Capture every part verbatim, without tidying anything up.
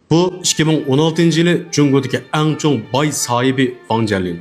بۇ ئىككى مىڭ ئون ئالتىنچى يىلى جۇڭگودىكى ئەڭ چوڭ باي ساھىبى ۋاڭ جيەنلىن.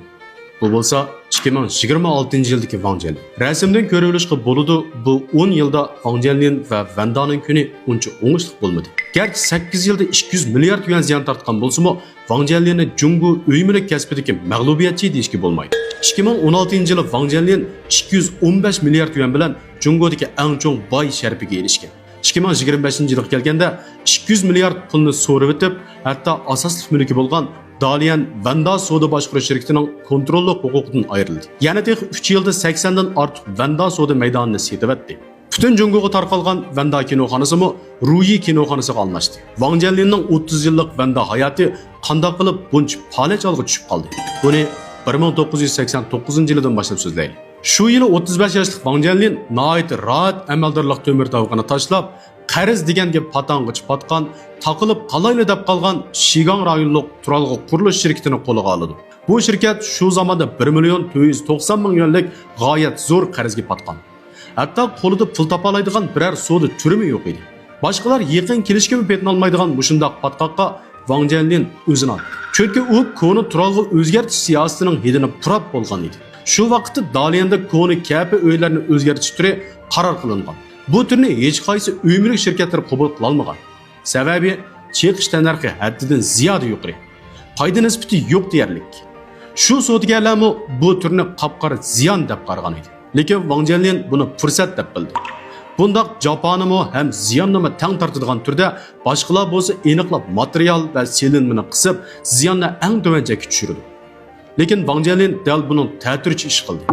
بۇ بولسا ئىككى مىڭ يىگىرمە ئالتىنچى يىلدىكى ۋاڭ جيەنلىن. رەسىمدىن كۆرۈۋېلىشقا بولىدۇ، بۇ ئون يىلدا ۋاڭ جيەنلىن ۋە ۋەندانىڭ كۈنى ئۇنچە ئوڭۇشلۇق بولمىدى. گەرچە سەككىز يىلدا ئىككى يۈز مىليارد يۈەن زىيان تارتقان بولسىمۇ، ۋاڭ جيەنلىننى جۇڭگو ئۆي-مۈلۈك كەسپىدىكى مەغلۇبىيەتچى دېيىشكە بولمايدۇ. ئىككى مىڭ ئون ئالتىنچى يىلى ۋاڭ جيەنلىن ئىككى يۈز ئون بەش مىليارد يۈەن بىلەن جۇڭگودىكى ئەڭ چوڭ باي شەرىپىگە ئېرىشكەن. ئىككى مىڭ يىگىرمە بەشىنچى يىلغا كەلگەندە، ئىككى يۈز مىليارد پۇلنى سورىۋېتىپ، ھەتتا ئاساسلىق مۈلكى بولغان داليەن ۋەندا سودا باشقۇرۇش شىركىتىنىڭ كونتروللۇق ھوقۇقىدىن ئايرىلدى. يەنە تېخى ئۈچ يىلدا سەكسەندىن ئارتۇق ۋەندا سودا مەيدانىنى سېتىۋەتتى. پۈتۈن جۇڭگوغا تارقالغان ۋەندا كىنوخانىسىمۇ رۇيى كىنوخانىسىغا ئالماشتى. ۋاڭ جيەنلىننىڭ ئوتتۇز يىللىق ۋەندا ھاياتى قانداق قىلىپ بۇنچە پالەچ ھالغا چۈشۈپ قالدى؟ بۇنى بىر مىڭ توققۇز يۈز سەكسەن توققۇزىنچى يىلىدىن باشلاپ سۆزلەيلى. شۇ يىلى ئوتتۇز بەش ياشلىق ۋاڭ جيەنلىن ناھايىتى راھەت ئەمەلدارلىق تۆمۈر تاۋىقىنى تاشلاپ، قەرز دېگەنگە پاتاڭغىچە پاتقان، تاقىلىپ قالايلى دەپ قالغان شىگاڭ رايونلۇق تۇرالغۇ قۇرۇلۇش شىركىتىنى قولىغا ئالىدۇ. بۇ شىركەت شۇ زاماندا بىر مىليون تۆت يۈز توقسان مىڭ يۈەنلىك غايەت زور قەرزگە پاتقان. ھەتتا قولىدا پۇل تاپالايدىغان بىرەر سودا تۈرىمۇ يوق ئىدى. باشقىلار يېقىن كېلىشكىمۇ پېتىنالمايدىغان مۇشۇنداق پاتقاققا ۋاڭ جيەنلىن ئۆزىنى ئاتتى. چۈنكى ئۇ كونا تۇرالغۇ ئۆزگەرتىش سىياسىتىنىڭ ھىدىنى پۇراپ بولغان ئىدى. شۇ ۋاقىتتا داليەندە كونا كەپە ئۆيلەرنى ئۆزگەرتىش تۈرى قارار قىلىنغان. بۇ تۈرنى ھېچقايسى ئۆي-مۈلۈك شىركەتلىرى قوبۇل قىلالمىغان. سەۋەبى، چېقىش تەننەرخى ھەددىدىن زىيادە يۇقىرى. پايدا نىسبىتى يوق دېيەرلىك. شۇ سودىگەرلەرمۇ بۇ تۈرنى قاپقارا زىيان دەپ قارىغان ئىدى. لېكىن ۋاڭ جيەنلىن بۇنى پۇرسەت دەپ بىلدى. بۇنداق جاپانىمۇ ھەم زىياننىمۇ تەڭ تارتىدىغان تۈردە، باشقىلار بولسا ئېنىقلاپ ماتېرىيال ۋە سېلىنمىنى قىسىپ، زىياننى ئەڭ تۆۋەن چەككە چۈشۈرىدۇ. لېكىن ۋاڭ جيەنلىن دەل بۇنىڭ تەتۈرىچە ئىش قىلدى.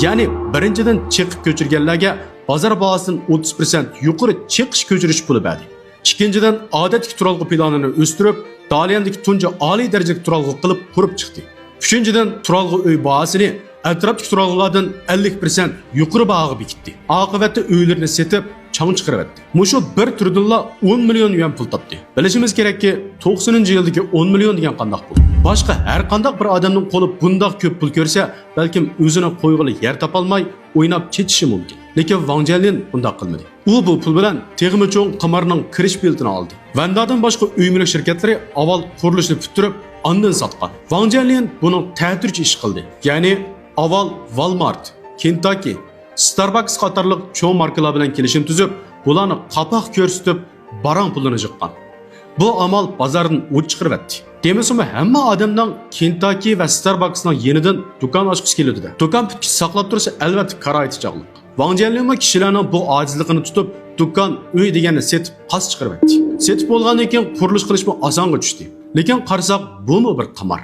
يەنى بىرىنچىدىن، چېقىپ كۆچۈرگەنلەرگە بازار باھاسىدىن ئوتتۇز پىرسەنت يۇقىرى چېقىش كۆچۈرۈش پۇلى بەردى. ئىككىنچىدىن، ئادەتتىكى تۇرالغۇ پىلانىنى ئۆستۈرۈپ، داليەندىكى تۇنجى ئالىي دەرىجىلىك تۇرالغۇ قىلىپ قۇرۇپ چىقتى. ئۈچىنچىدىن، تۇرالغۇ ئۆي باھاسىنى ئەتراپتىكى تۇرالغۇلاردىن ئەللىك پىرسەنت يۇقىرى باھاغا بېكىتتى. ئاقىۋەتتە ئۆيلىرىنى سېتىپ، چاڭ چىقىرىۋەتتى. مۇشۇ بىر تۈردىنلا ئون مىليون يۈەن پۇل تاپتى. بىلىشىمىز كېرەككى، توقسىنىنچى يىلدىكى ئون مىليون دېگەن قانداق پۇل؟ باشقا ھەر قانداق بىر ئادەمنىڭ قولى بۇنداق كۆپ پۇل كۆرسە، بەلكىم ئۆزىنى قويغىلى يەر تاپالماي، ئويناپ چېچىشى مۇمكىن. لېكىن ۋاڭ جيەنلىن بۇنداق قىلمىدى. ئۇ بۇ پۇل بىلەن تېخىمۇ چوڭ قىمارنىڭ كىرىش بېلىتىنى ئالدى. ۋەندادىن باشقا ئۆي-مۈلۈك شىركەتلىرى ئاۋۋال قۇرۇلۇشنى پۈتتۈرۈپ، ئاندىن ساتقان. ۋاڭ جيەنلىن بۇنىڭ تەتۈرىچە ئىش قىلدى. يەنى ئاۋۋال ۋالمارت، كېنتاككى، ستارباكس قاتارلىق چوڭ ماركىلار بىلەن كېلىشىم تۈزۈپ، بۇلارنى قاپاق كۆرسىتىپ، باراڭ پۇلىنى جىققان. بۇ ئامال بازاردىن ئوت چىقىرىۋەتتى. دېمىسىمۇ، ھەممە ئادەمنىڭ كېنتاككى ۋە ستارباكسنىڭ يېنىدىن دۇكان ئاچقۇسى كېلىدۇ-دە. دۇكان پۈتكۈچە ساقلاپ تۇرسا، ئەلۋەتتە، كارايتى چاغلىق. ۋاڭ جيەنلىنمۇ كىشىلەرنىڭ بۇ ئاجىزلىقىنى تۇتۇپ، دۇكان، ئۆي دېگەننى سېتىپ، قاس چىقىرىۋەتتى. سېتىپ بولغاندىن كېيىن قۇرۇلۇش قىلىشمۇ ئاسانغا چۈشتى. لېكىن قارىساق، بۇمۇ بىر قىمار.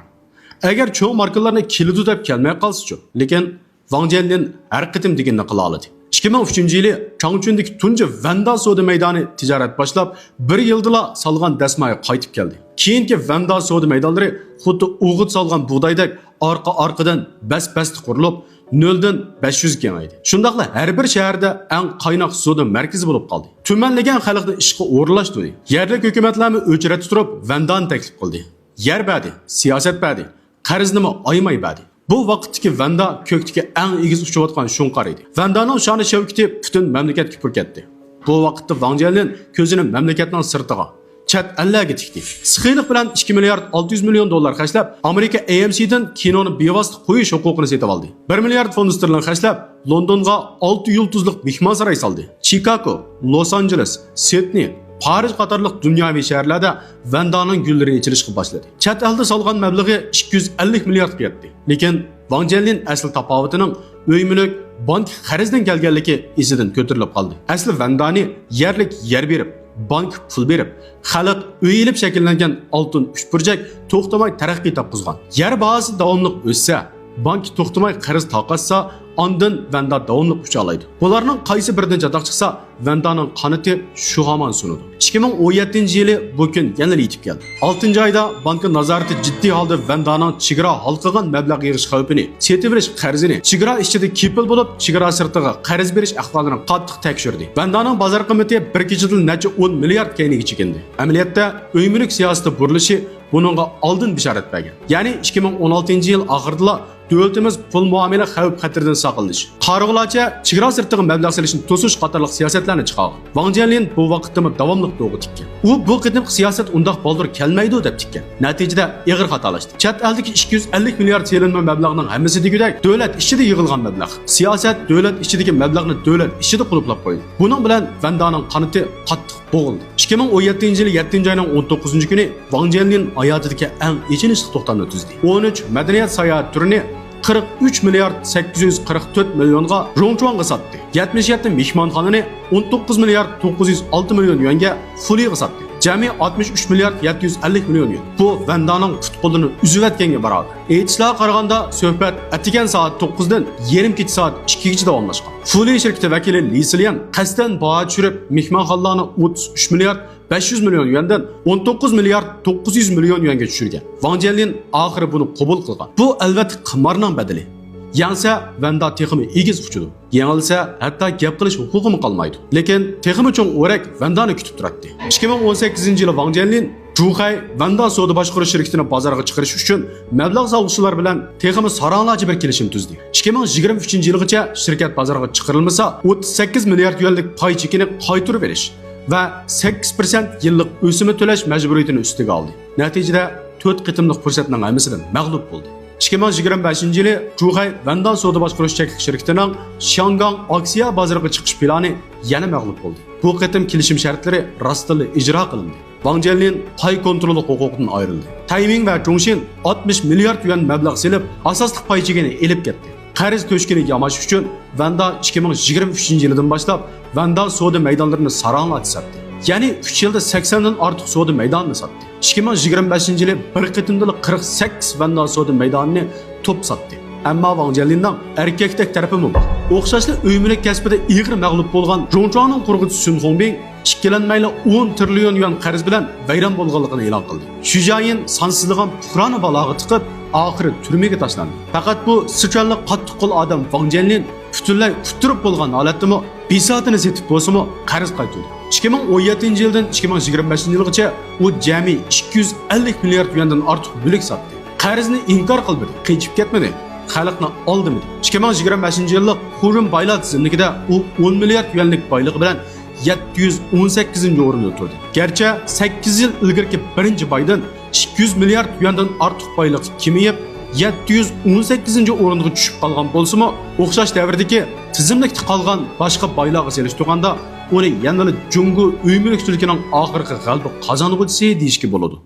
ئەگەر چوڭ ماركىلارنى كېلىدۇ دەپ كەلمەي قالسىچۇ؟ لېكىن ۋاڭ جيەنلىن ھەر قېتىم دېگىنىنى قىلالىدى. ئىككى مىڭ ئۈچىنچى يىلى چاڭچۈندىكى تۇنجى ۋەندا سودا مەيدانى تىجارەت باشلاپ، بىر يىلدىلا سالغان دەسمايە قايتىپ كەلدى. كېيىنكى ۋەندا سودا مەيدانلىرى خۇددى ئوغۇت سالغان بۇغدايدەك ئارقا-ئارقىدىن بەس-بەستە قۇرۇلۇپ، نۆلدىن بەش يۈزگە كېڭەيدى. شۇنداقلا ھەر بىر شەھەردە ئەڭ قايناق سودا مەركىزى بولۇپ قالدى. تۈمەنلىگەن خەلقنى ئىشقا ئورۇنلاشتۇردى. يەرلىك ھۆكۈمەتلەرمۇ ئۆچرەتتە تۇرۇپ، ۋەندانى تەكلىپ قىلدى. يەر بەردى، سىياسەت بەردى، قەرزنىمۇ ئايىماي بەردى. بۇ ۋاقىتتىكى ۋەندا كۆكتىكى ئەڭ ئېگىز ئۇچۇۋاتقان شۇڭقار ئىدى. ۋەندانىڭ شانى-شەۋكىتى پۈتۈن مەملىكەتكە پۈركەتتى. بۇ ۋاقىتتا ۋاڭ جيەنلىن كۆزىنى مەملىكەتنىڭ سىرتىغا، چەت ئەللەرگە تىكتى. سېخىيلىق بىلەن ئىككى مىليارد ئالتە يۈز مىليون دوللار خەجلەپ، ئامېرىكا ئەي ئېم سىدىن كىنونى بىۋاسىتە قويۇش ھوقۇقىنى سېتىۋالدى. بىر مىليارد فوند ستېرلىڭ خەجلەپ، لوندونغا ئالتە يۇلتۇزلۇق مېھمانساراي سالدى. چىكاگو، لوس ئانژېلېس، سىدنېي، پارىژ قاتارلىق دۇنياۋى شەھەرلەردە ۋەندانىڭ گۈللىرى ئېچىلىشقا باشلىدى. چەت ئەلدە سالغان مەبلىغى ئىككى يۈز ئەللىك مىلياردقا يەتتى. لېكىن ۋاڭ جيەنلىن ئەسلى تاپاۋىتىنىڭ ئۆي-مۈلۈك، بانك قەرزىدىن كەلگەنلىكى ئېسىدىن كۆتۈرۈلۈپ قالدى. ئەسلى ۋەندانى يەرلىك يەر بېرىپ، بانكا پۇل بېرىپ، خەلق ئۆي ئېلىپ شەكىللەنگەن ئالتۇن ئۈچبۇرجەك توختىماي تەرەققىي تاپقۇزغان. يەر باھاسى داۋاملىق ئۆسسە، بانكا توختىماي قەرز تارقاتسا، ئاندىن ۋەندا داۋاملىق ئۇچالايدۇ. بۇلارنىڭ قايسى بىرىدىن چاتاق چىقسا، ۋەندانىڭ قانىتى شۇ ھامان سۇنىدۇ. ئىككى مىڭ ئون يەتتىنچى يىلى بۇ كۈن يەنىلا يېتىپ كەلدى. ئالتىنچى ئايدا بانكا نازارىتى جىددىي ھالدا ۋەندانىڭ چېگرا ھالقىغان مەبلەغ يىغىش خەۋپىنى، سېتىۋېلىش قەرزىنى، چېگرا ئىچىدە كېپىل بولۇپ، چېگرا سىرتىغا قەرز بېرىش ئەھۋالىنى قاتتىق تەكشۈردى. ۋەندانىڭ بازار قىممىتى بىر كېچىدىلا نەچچە ئون مىليارد كەينىگە چېكىندى. ئەمەلىيەتتە، ئۆي-مۈلۈك سىياسىتى بۇرۇلۇشى بۇنىڭغا ئالدىن بېشارەت بەرگەن. يەنى ئىككى مىڭ ئون ئالتىنچى يىل ئاخىرىدىلا دۆلىتىمىز پۇل مۇئامىلە خەۋپ-خەتىرىدىن ساقلىنىش، قارىغۇلارچە چېگرا سىرتىغا مەبلەغ سېلىشنى توسۇش قاتارلىق سىياسەتلەرنى چىقارغان. ۋاڭ جيەنلىن بۇ ۋاقىتتىمۇ داۋاملىق دوغا تىككەن. ئۇ بۇ قېتىمقى سىياسەت ئۇنداق بالدۇر كەلمەيدۇ دەپ تىككەن. نەتىجىدە ئېغىر خاتالاشتى. چەت ئەلدىكى ئىككى يۈز ئەللىك مىليارد سېلىنما مەبلەغنىڭ ھەممىسى دېگۈدەك دۆلەت ئىچىدە يىغىلغان مەبلەغ. سىياسەت دۆلەت ئىچىدىكى مەبلەغنى دۆلەت ئىچىدە قۇلۇپلاپ قويدى. بۇنىڭ بىلەن ۋەندانىڭ قانىتى قاتتىق بوغۇلدى. ئىككى مىڭ ئون يەتتىنچى يىلى يەتتىنچى ئاينىڭ ئون توققۇزىنچى كۈنى ۋاڭ جيەنلىن ھاياتىدىكى ئەڭ ئېچىنىشلىق توختامنى تۈزدى. ئون ئۈچ مەدەنىيەت ساياھەت تۈرىنى قىرىق ئۈچ مىليارد سەككىز يۈز قىرىق تۆت مىليونغا روڭچۇەنغا ساتتى. يەتمىش يەتتە مېھمانخانىنى ئون توققۇز مىليارد توققۇز يۈز ئالتە مىليون يۈەنگە فۇلىغا ساتتى. جەمئىي ئاتمىش ئۈچ مىليارد يەتتە يۈز ئەللىك مىليون يۈەن. بۇ ۋەندانىڭ پۇت-قولىنى ئۈزۈۋەتكەنگە باراۋەر. ئېيتىشلارغا قارىغاندا، سۆھبەت ئەتىگەن سائەت توققۇزدىن يېرىم كېچە سائەت ئىككىگىچە داۋاملاشقان. فۇلى شىركىتى ۋەكىلى لى سىليەن قەستەن باھا چۈشۈرۈپ، مېھمانخانىلارنى ئوتتۇز ئۈچ مىليارد بەش يۈز مىليون يۈەندىن ئون توققۇز مىليارد توققۇز يۈز مىليون يۈەنگە چۈشۈرگەن. ۋاڭ جيەنلىن ئاخىرى بۇنى قوبۇل قىلغان. بۇ، ئەلۋەتتە، قىمارنىڭ بەدىلى. يەڭسە، ۋەندا تېخىمۇ ئېگىز ئۇچىدۇ. يېڭىلسە، ھەتتا گەپ قىلىش ھوقۇقىمۇ قالمايدۇ. لېكىن تېخىمۇ چوڭ ئورەك ۋەندانى كۈتۈپ تۇراتتى. ئىككى مىڭ ئون سەككىزىنچى يىلى ۋاڭ جيەنلىن جۇخەي ۋەندا سودا باشقۇرۇش شىركىتىنى بازارغا چىقىرىش ئۈچۈن مەبلەغ سالغۇچىلار بىلەن تېخىمۇ ساراڭلارچە بىر كېلىشىم تۈزدى. ئىككى مىڭ يىگىرمە ئۈچىنچى يىلغىچە شىركەت بازارغا چىقىرىلمىسا، ئوتتۇز سەككىز مىليارد يۈەنلىك پاي چېكىنى قايتۇرۇۋېلىش ۋە سەككىز پىرسەنت يىللىق ئۆسۈمى تۆلەش مەجبۇرىيىتىنى ئۈستىگە ئالدى. نەتىجىدە، تۆت قېتىملىق پۇرسەتنىڭ ھەممىسىدىن مەغلۇپ بولدى. ئىككى مىڭ يىگىرمە بەشىنچى يىلى جۇخەي ۋەندا سودا باشقۇرۇش چەكلىك شىركىتىنىڭ شياڭگاڭ ئاكسىيە بازىرىغا چىقىش پىلانى يەنە مەغلۇپ بولدى. بۇ قېتىم كېلىشىم شەرتلىرى راستتىنلا ئىجرا قىلىندى. ۋاڭ جيەنلىن پاي كونتروللۇق ھوقۇقىدىن ئايرىلدى. تەيمىڭ ۋە جۇڭشىن ئاتمىش مىليارد يۈەن مەبلەغ سېلىپ، ئاساسلىق پاي چېكىنى ئېلىپ كەتتى. قەرز تۆشۈكىنى ياماش ئۈچۈن ۋەندا ئىككى مىڭ يىگىرمە ئۈچىنچى يىلىدىن باشلاپ ۋەندا سودا مەيدانلىرىنى ساراڭلارچە ساتتى. يەنى ئۈچ يىلدا سەكسەندىن ئارتۇق سودا مەيدانىنى ساتتى. ئىككى مىڭ يىگىرمە بەشىنچى يىلى بىر قېتىمدىلا قىرىق سەككىز ۋەندا سودا مەيدانىنى توپ ساتتى. ئەمما ۋاڭ جيەنلىننىڭ ئەركەكتەك تەرىپىمۇ بار. ئوخشاشلا ئۆي مۈلۈك كەسپىدە ئېغىر مەغلۇپ بولغان جۇڭچۇاڭنىڭ قۇرغۇچىسى سۈن خۇڭبىڭ ئىككىلەنمەيلا ئون تىرىليون يۈەن قەرز بىلەن ۋەيران بولغانلىقىنى ئېلان قىلدى. شۈجيايىن سانسىزلىغان پۇقرانى بالاغا تىقىپ، ئاخىرى تۈرمىگە تاشلاندى. پەقەت بۇ سىچۈەنلىك قاتتىق قول ئادەم ۋاڭ جيەنلىن پۈتۈنلەي قۇتتۇرۇپ بولغان ھالەتتىمۇ بىساتىنى سېتىپ بولسىمۇ قەرز قايتۇردى. ئىككى مىڭ ئون يەتتىنچى يىلدىن ئىككى مىڭ يىگىرمە بەشىنچى يىلغىچە ئۇ جەمئىي ئىككى يۈز ئەللىك مىليارد يۈەندىن ئارتۇق مۈلۈك ساتتى. قەرزنى ئىنكار قىلمىدى، قېچىپ كەتمىدى، خەلقنى ئالدىمىدى. ئىككى مىڭ يىگىرمە بەشىنچى يىللىق خۇرۇم بايلار تىزىملىكىدە ئۇ ئون مىليارد يۈەنلىك بايلىقى بىلەن يەتتە يۈز ئون سەككىزىنچى ئورۇندا تۇردى. گەرچە سەككىز يىل ئىلگىرىكى بىرىنچى بايدىن ئىككى يۈز مىليارد يۈەندىن ئارتۇق بايلىقى كېمىيىپ، يەتتە يۈز ئون سەككىزىنچى ئورۇنغا چۈشۈپ قالغان بولسىمۇ، ئوخشاش دەۋردىكى تىزىملىكتە قالغان باشقا بايلارغا سېلىشتۇرغاندا، ئۇنى يەنىلا جۇڭگو ئۆي مۈلۈكچىلىكىنىڭ ئاخىرقى غەلىبە قازانغۇچىسى دېيىشكە بولىدۇ.